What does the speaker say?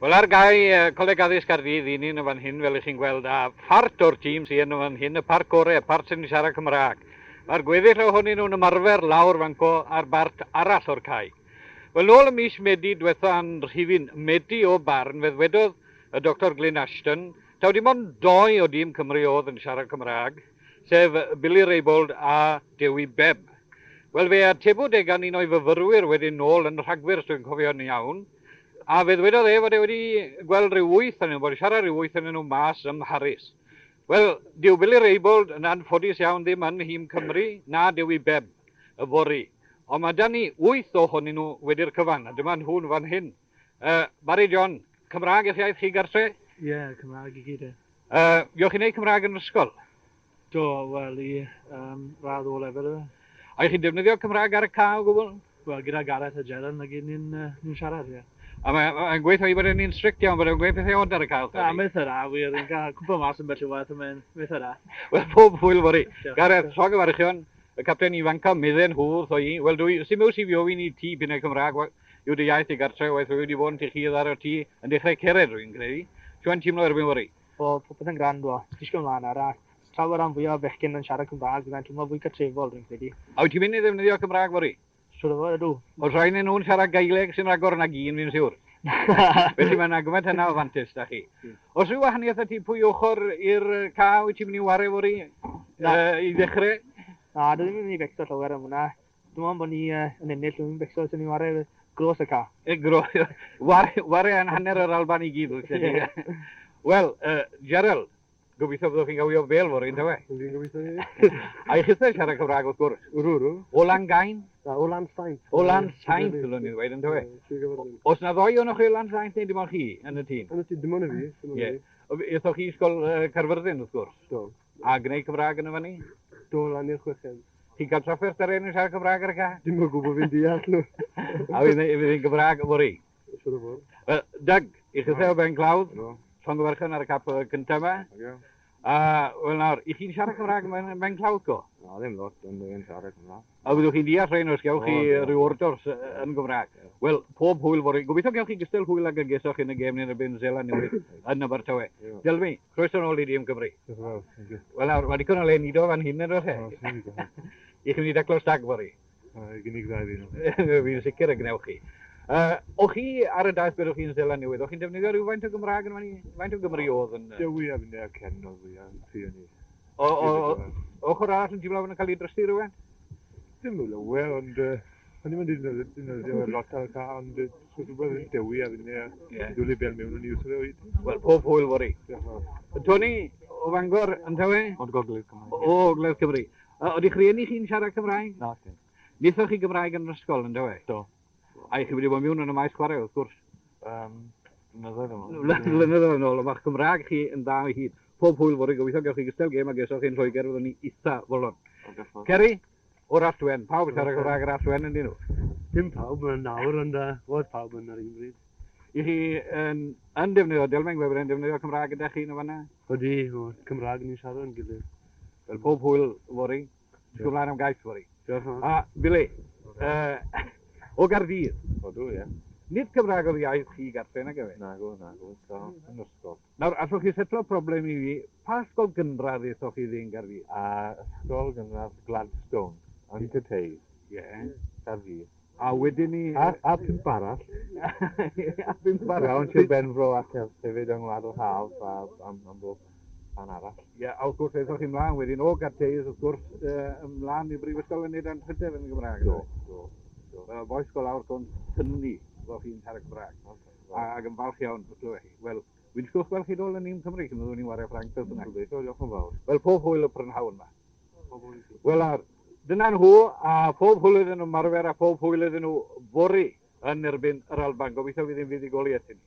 Wel ar gae Coleg Addysg Caerdydd i ni'n y fan hyn, fel ych chi'n gweld, a phart o'r tîm sydd yn y fan hyn, y part gore, y part sy'n siarad Cymraeg. Mae'r gweddill ohonyn nhw'n ymarfer lawr fanco ar bart arall o'r cae. Wel, nôl ym mis Medi diwetha yn rhifyn Medi o Barn, fe ddwedodd y Doctor Glyn Ashton, taw dim ond doi o dîm Cymru oedd yn siarad Cymraeg, sef Billy Raybould a Dewi Bebb. Wel, fe atebwyd e gan un o'i fyfyrwyr wedyn nôl yn Rhagfyr, os dwi'n cofio'n iawn, A fe ddwedodd e fod e wedi gweld rhyw wyth ohonyn nhw, bod wedi siarad rhyw wyth ohonyn nhw mas ym Mharis. Wel, dyw Billy Raybould yn anffodus iawn ddim yn nhîm Cymru, na Dewi Bebb, yfory. Ond mae 'da ni wyth ohonyn nhw wedi'r cyfan, a dyma nhw'n fan hyn. Uh, Barry John, Cymraeg eich iaith chi gartre? Ie, yeah, Cymraeg i gyd e. Fuoch chi'n neud Cymraeg yn yr ysgol? Do, wel i um, radd o lefel yfe. A chi'n defnyddio Cymraeg ar y ca o gwbl? Wel, gyda Gareth a Gerald, na gyd ni'n uh, ni siarad, ie. A mae'n mae gweithio i bod yn un strict iawn, bod e'n gweud pethau od ar y cael. Na, mae'n eitha da, wir. Yn cael cwmpa mas yn bell i waith, mae'n eitha da. Wel, pob hwyl fory. Gareth, llongyfarchion, y capten ifanca, medden nhw wrtho i. Wel, dwi, sy'n mewn sy'n fi ofyn i ti p'un ai Cymraeg yw dy iaith di gartre, waeth rwy wedi bod yn tŷ chi ar y tŷ yn dechrau cered, rwy'n credu. Shwt mae'n teimlo erbyn fory? O, popeth yn grand, o. Disgwyl mlaen nawr, a tra bod rhan fwyaf o bechgyn yn siarad Cymraeg, byddai'n teimlo fwy cartrefol, rwy'n credu. A wyt ti'n mynd i ddefnyddio Cymraeg fory? Siŵr o fod, ydw. Oes rhai ohonyn nhw'n siarad Gaeleg sy'n rhagor nag un, fi'n siwr. Felly mae yna gymaint yna o fantais 'da chi. Oes rhyw wahaniaeth 'da ti pwy ochr i'r ca wyt ti'n mynd i ware fory i ddechrau? Na, dwi ddim yn mynd i becso llawer am hwnna. Dim ond bod ni yn ennill, dwi'n becso os ni'n ware gros y ca. Gro, ware, ware yn hanner yr Alban i gyd, wyt ti. Wel, Gerald, gobeithio byddwch chi'n gawio bêl fory, yndyfe? Fi'n gobeithio ni. A i chithau siarad Cymraeg wrth gwrs. Wrw, wrw. O Langain? Na, o Lansaint. O Lansaint, ddylwn i ddweud, yndyfe? Oes 'na ddoi ohonoch chi o Lansaint neu dim ond chi yn y tîm? Yn y tîm, dim ond y fi. Ie. Aethoch chi i ysgol Caerfyrddin, wrth gwrs? Do. A gwneud Cymraeg yn y fyny? Do, lan i'r chweched. Ti'n cael trafferth 'da rhein yn siarad Cymraeg ar y ca? Dim o gwbl, fi'n deall nhw. A fydd fydd hi'n Gymraeg fory? Siŵr o fod. Wel, Doug, i chithau o Ben Clawdd, llongyfarchion ar y cap cyntaf yma. Ie. A, wel nawr, i chi'n siarad Cymraeg yn Ben Clawdd go? Na, ddim lot, ond dwi'n siarad Cymraeg. A fyddwch chi'n deall rhein os gewch chi ryw ordors yn Gymraeg. Wel, pob hwyl fory. Gobeithio gewch chi gystal hwyl ag y gesoch yn y gêm yn erbyn Seland Newydd yn Abertawe. Delmi, croeso nôl i dîm Cymru. Diolch yn fawr, thank you. Wel nawr, mae digon o le nido fan hyn yn oes e? I chi'n mynd i daclo stag fory? I gynnig ddau fi nhw. Fi'n sicr y gwnewch chi. Uh, o'ch chi ar y daith byddwch chi'n Seland Newydd, o'ch chi'n defnyddio rhywfaint o Gymraeg yn fan Faint o Gymru oedd yn... Dewi a finne a Ken oedd fwyaf, tri o'n ni. O, o, o, ochr arall yn teimlo fod yn cael ei drysu rhywun? Dim yn lawer, ond uh, o'n i'n mynd i ddefnyddio fe lot ar y ca, ond uh, rhywbeth yn dewi a finne a yeah. dwlu bel mewn yn iws fe oed. Wel, pob hwyl fory. Diolch yn fawr. Tony, o Fangor, yn tawe? O'r Gogledd Cymru. O Gogledd Cymru. Oedych rhieni chi'n siarad Cymraeg? Na, dim. Wnaethoch chi Gymraeg yn yr ysgol, yn tawe? Do. A i chi wedi bod mewn yn y maes chwarae, wrth gwrs. Um, blynyddoedd yn ôl. Blynyddoedd yn ôl, ond mae'ch Cymraeg chi yn dda o hyd. Pob hwyl fory, gobeithio gewch chi gystal gêm a gesoch chi'n Lloegr, fyddwn ni itha fodlon. Ceri, o'r Alltwen, pawb yn siarad Cymraeg yr Alltwen yndyn nhw? Dim pawb yn nawr, ond uh, oedd pawb yn yr un bryd. I chi yn, yn defnyddio, Delmeng Weber yn defnyddio Cymraeg gyda chi yn y fanna? Odi, o, Cymraeg ni'n siarad yn gilydd. Wel, pob hwyl fory. Disgwyl mlaen am gais fory. Diolch yn fawr. A, Billy, uh, o Gaerdydd. Odw, ie. Nid Cymraeg oedd iaith chi gartre, nag efe? Nagw, nagw, so, yn ysgol. Nawr, allwch chi setlo problem i fi? Pa ysgol gynradd aethoch chi iddi yn Gaerdydd? A ysgol gynradd Gladstone, yn Cathays. Ie. Caerdydd. A wedyn ni... A, a pump arall. A pump arall. Iawn, Sir Benfro ac hefyd yng Ngwlad yr Haf a am, am bob rhan arall. Ie, a wrth gwrs aethoch chi ymlaen wedyn o Gaerdydd, wrth gwrs, uh, ymlaen i Brifysgol yn neud anrhydedd yn y Gymraeg. Do, do, do. Wel, bois go lawr o'n tynnu fo chi'n siarad Cymraeg. Okay, well. Ac yn falch iawn wrth glywed chi. Wel, wy'n disgwyl gweld chi nôl yn Nhîm Cymru, cyn byddwn ni'n wario Ffrainc beth bynnag. Gobeithio, diolch yn fawr. Wel, pob hwyl y prynhawn yma. Wel, a dyna nhw, a phob hwyl iddyn nhw ymarfer a phob hwyl iddyn nhw fory yn erbyn yr Alban. Gobeithio fydd hi'n fuddugoliaeth i ni.